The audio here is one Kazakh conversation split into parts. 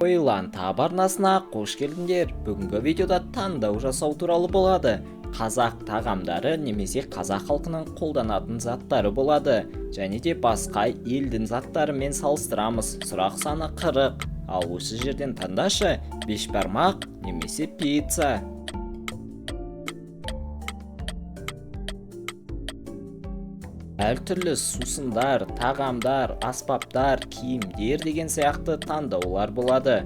Ойлан Тап арнасына қош келдіңдер. Бүгінгі видеода таңдау жасау туралы болады. Қазақ тағамдары немесе қазақ халқының қолданатын заттары болады. Және де басқа елдің заттарымен салыстырамыз. Сұрақ саны 40. Ал осы жерден таңдашы, бешбармақ немесе пицца. Әртүрлі сусындар, тағамдар, аспаптар, киімдер деген сияқты таңдаулар болады.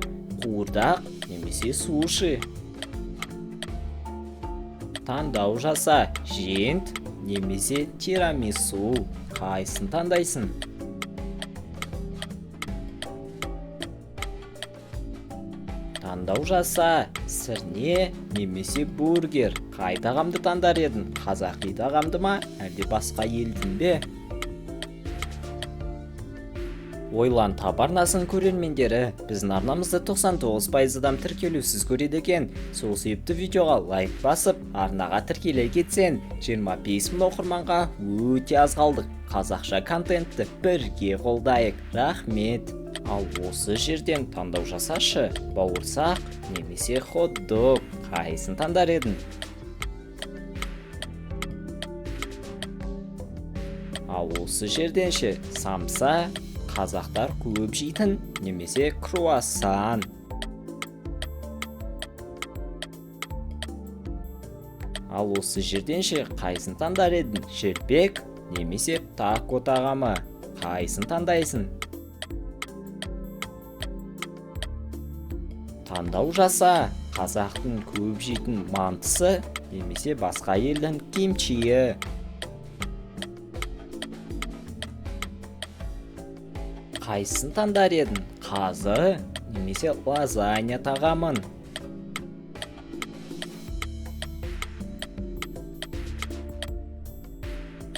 Қуырдақ немесе суши. Таңдау жаса, жент немесе тирамису. Қайсысын таңдайсың? Таңдау жаса, сірне немесе бургер. Қай тағамды таңдар едің? Қазақи тағамды ма, әлде басқа елдің бе? Ойлан Тап арнасының көрермендері, біздің арнамызды 99% адам тіркелусіз көреді екен. Сол себепті видеоға лайк басып, арнаға тіркеле кетсең, 25 мың оқырманға өте аз қалдық. Қазақша контентті бірге қолдайық. Рахмет. Ал осы жерден таңдау жасашы, бауырсақ немесе хот-дог. Қайсысын таңдар едің? Ал осы жерден ше, самса, қазақтар көп жейтін немесе круассан. Ал осы жерден ше, қайсысын таңдар едің? Шелпек немесе тако тағамы. Қайсысын таңдайсың? Таңдау жаса, қазақтың көп жейтін мантысы немесе басқа елдің кимчиі. Қайсысын таңдар едің? Қазы немесе лазанья тағамын.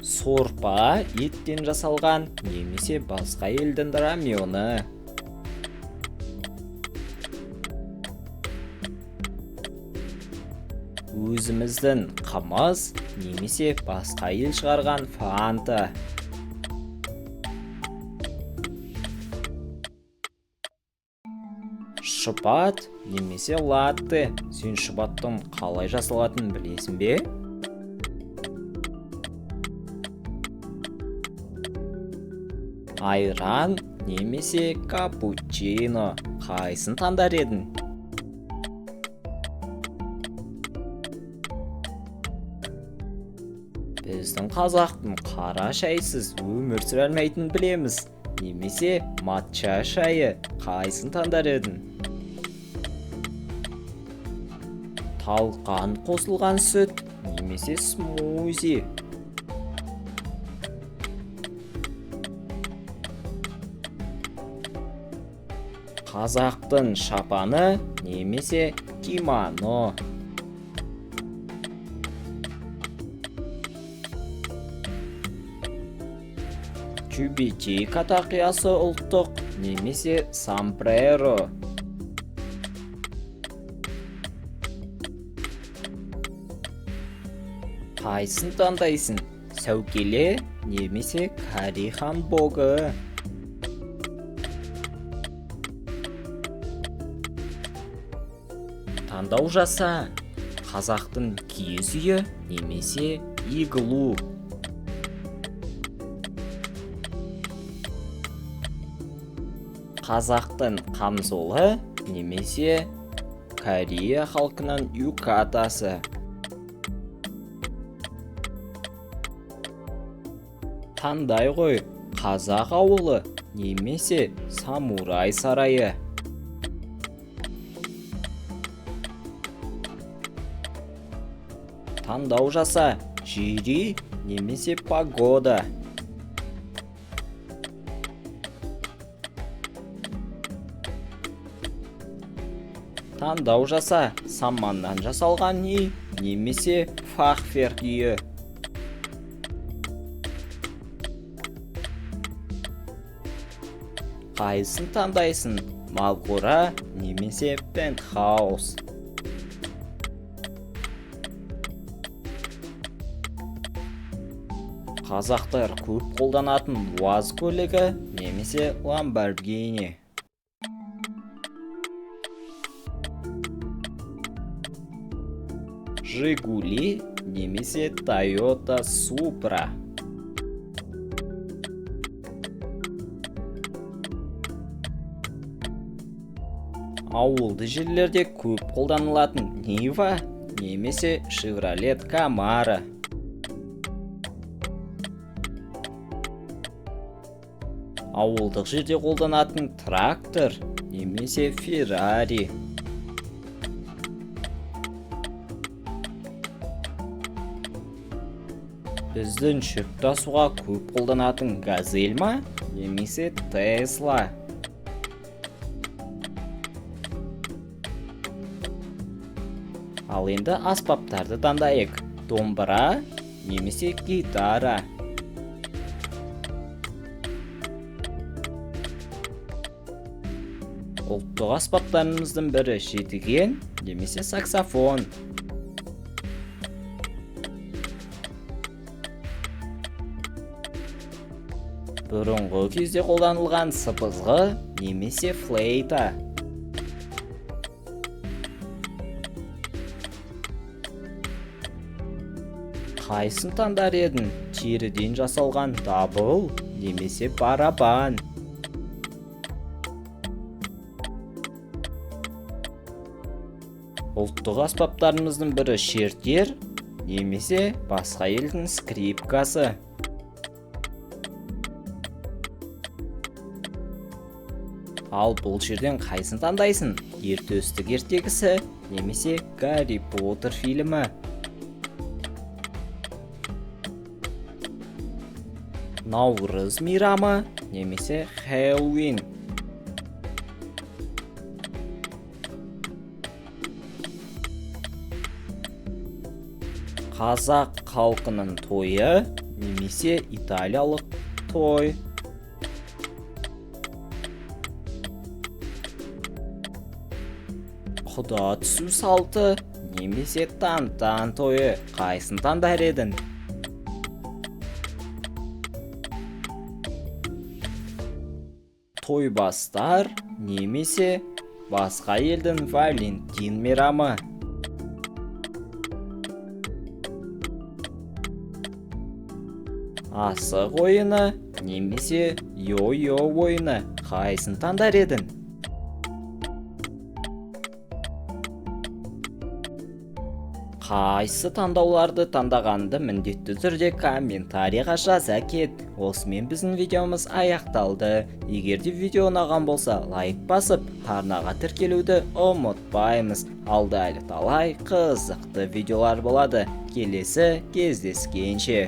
Сорпа еттен жасалған немесе басқа елдің рамены. Өзіміздің қымыз немесе басқа ел шығарған фанта. Шұбат немесе латте. Сен шұбаттың қалай жасалатынын білесің бе? Айран немесе капучино. Қайсысын таңдар едің? Біздің қазақтың қара шайсыз өмір сүре алмайтынын білеміз. Немесе матча шайы. Қайсысын таңдар едің? Талқан қосылған сүт немесе смузи. Қазақтың шапаны немесе кимоно. Тюбетейка тақиясы ұлттық немесе сомбреро. Қайсысын таңдайсың? Сәукеле немесе корей ханбогы? Таңдау жаса, қазақтың киіз үйі немесе иглу. Қазақтың қамзолы немесе Корея халқының юкатасы. Таңдай ғой, қазақ ауылы немесе самурай сарайы. Таңдау жаса, жер үй немесе пагода. Таңдау жаса, саманнан жасалған үй немесе фахверк үйі. Қайсысын таңдайсың? Малқора немесе пентхаус. Қазақтар көп қолданатын УАЗ көлігі немесе Ламборгини. Жигули немесе Тойота Супра. Ауылды жерлерде көп қолданылатын Нива немесе Шевролет Камара. Ауылдық жерде қолданатын трактор немесе Феррари. Біздің жүк тасуға көп қолданатын Газель ма немесе Тесла. Ал енді аспаптарды таңдайық. Домбыра немесе гитара. Ұлттық аспаптарымыздың бірі жетіген немесе саксофон. Бұрынғы кезде қолданылған сыбызғы немесе флейта. Қайсын таңдар едің? Теріден жасалған дабыл немесе барабан. Ұлттық аспаптарымыздың бірі шертер немесе басқа елдің скрипкасы. Ал бұл жерден қайсын таңдайсың? Ер төстік ертегісі немесе Гарри Поттер фильмі. Наурыз мейрамы немесе Хэллоуин. Қазақ халқының тойы немесе италиялық той. Құда түсу салты немесе тантан тойы. Қайсын таңдар едің? Тойбастар немесе басқа елдің Валентин мейрамы. Асық ойыны немесе йо-йо ойыны. Қайсын таңдар едің? Қайсы таңдауларды таңдағанды міндетті түрде комментарийға жаза кет. Осымен біздің видеомыз аяқталды. Егер де видео ұнаған болса, лайк басып, арнаға тіркелуді ұмытпаймыз. Алда әлі талай қызықты видеолар болады. Келесі кездескенше.